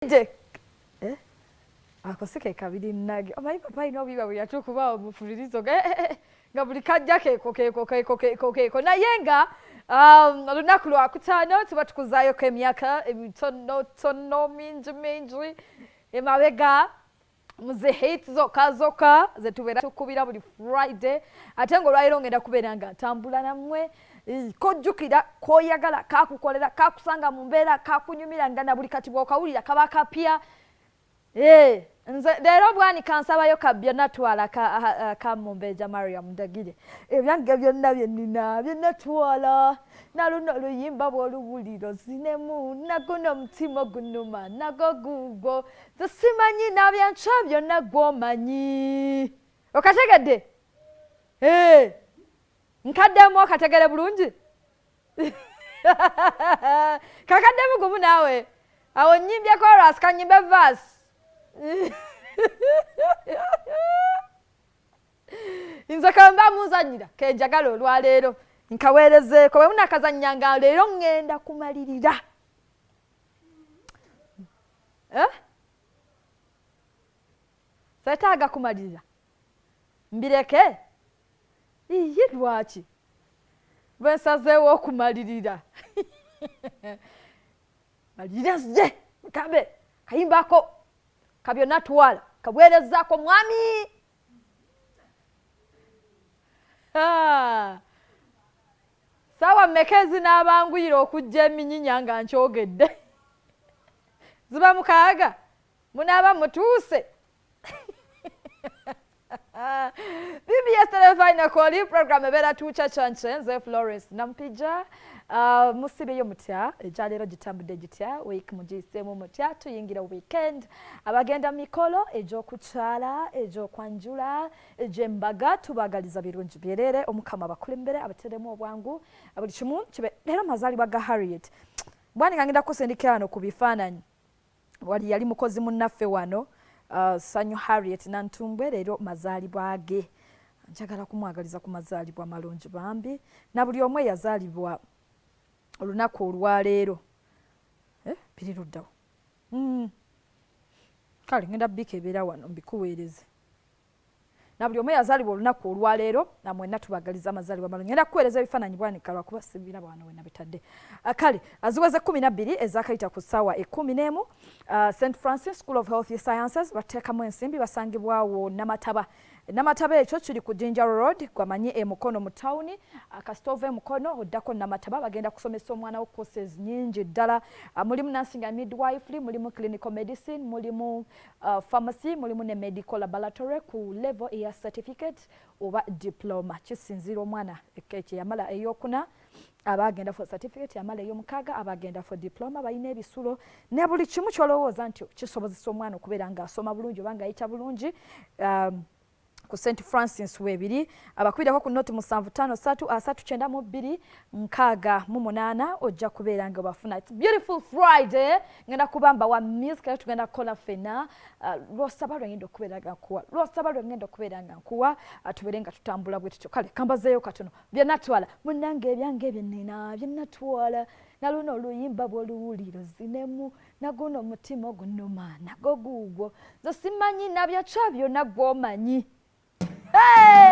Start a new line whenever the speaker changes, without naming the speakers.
Eh? Ako si ke kabiri nage. Omanyi papa alina obuyiba bwe yatukuba omufulirizo eh, eh, nga buli kajja keeko keeko keeko keeko keeko naye nga olunaku lwakutaano tuba tukuzaayoko emyaka emitonotono mingi mingi emabega muzi hit zokka zokka zetubeera tukubira buli Friday, ate nga olwaleero ngenda kubeera nga ntambula nammwe. Kojjukira koyagala kakukolera kakusanga mu mbeera kakunyumira nga na buli kati bw'okawulira kaba kapya. Nze leero Bwanika nsabayo ka byonna twala ka Mumbeja Mariam Ndagire. Ebyange byonna bye nnina byonna twala, naluno oluyimba bw'oluwulira ozinemu, naguno omutima ogunuma nago gugwo, nze simanyi nabyankya byonna gw'omanyi. Okategedde? Nkaddemu okategere bulungi? Kakaddemu gumu naawe awo nnyimbye chorus, kanyimbe verse. Nze kamba munzanyira kenjagala olwaleero nkaweerezeeko bwe munakazannyanga leero ŋŋenda kumalirira. Eh? Seetaaga kumalirira mbireke? Iye lwaki bwe nsazeewo okumalirira? Malirira nzije nkambe kayimbako kabyonna twala kaweerezaako mwami. Saawa mmeka ezinaabanguyira okujja eminyinya nga nkyogedde? Ziba 6, munaaba mutuuse. BBS Telefina Koli program ebeera tuuca kyanche, nze Florence Nampija. Musibeyo mutya? Ekyaleero gitambudde gitya? Week mugiyiseemu mutya? Tuyingira weekend, abagenda mikolo egy'okukyala, egy'okwanjula, egy'embaga, tubaagaliza birungi byereere. Omukama abakulembere, abateremu obwangu, buli kimu kibe. Leero mazaalibwa ga Harriet Bwanika, ngenda kusindikira wano ku bifaananyi. Wali yali mukozi munnaffe wano, Sanyu Harriet Nantumbwe, leero mazaalibwa ge. Njagala kumwagaliza ku mazaalibwa malungi bambi, na buli omu eyazaalibwa olunaku olwaleero. Biri luddawo. Kale ngenda biika ebeera wano mbikuweereze. Na buli omu eyazaalibwa olunaku olwaleero, namwenna tubagaliza amazaalibwa amalungi. Ngenda kukuweereza ebifaananyi Bwanika lwakuba sibiraba wano we nabitadde. Kale aziweze 12 ezakayita ku ssaawa 11. St Francis School of Health Sciences bateekamu ensimbi, basangibwawo Namataba. Namataba ekyo kiri ku Jinja Road, gwamanyi e Mukono mu tawuni. Kasita ova e Mukono oddako Namataba, bagenda kusomesa omwana wo courses nyingi ddala. Mulimu nursing and midwifery, mulimu clinical medicine, mulimu pharmacy, mulimu ne medical laboratory ku level eya certificate oba diploma. Kisinziira omwana kyeyamala eyokuna aba agenda for certificate, yamala ey'omukaaga aba agenda for diploma. Balina ebisulo ne buli kimu kyolowooza nti kisobozesa omwana okubeera ng'asoma bulungi oba ng'ayita bulungi. Ku St Francis weebiri. Abakubirako ku 075 3 92 68, ojja kubeera nga obafuna. It's beautiful Friday, ngenda kubamba wa music era tugenda kukola ffenna. Lwosaba lwengenda okubeera nga nkuwa, lwosaba lwengenda okubeera nga nkuwa, tubeere nga tutambula bwe tutyo. Kale kambazeeyo katono byenatwala munnange, ebyange byennina byenatwala, naluno oluyimba bw'oluwulira ozinemu, naguno omutima ogunuma nago guugwo, nze simanyi nabyakya byonna gw'omanyi. Hey!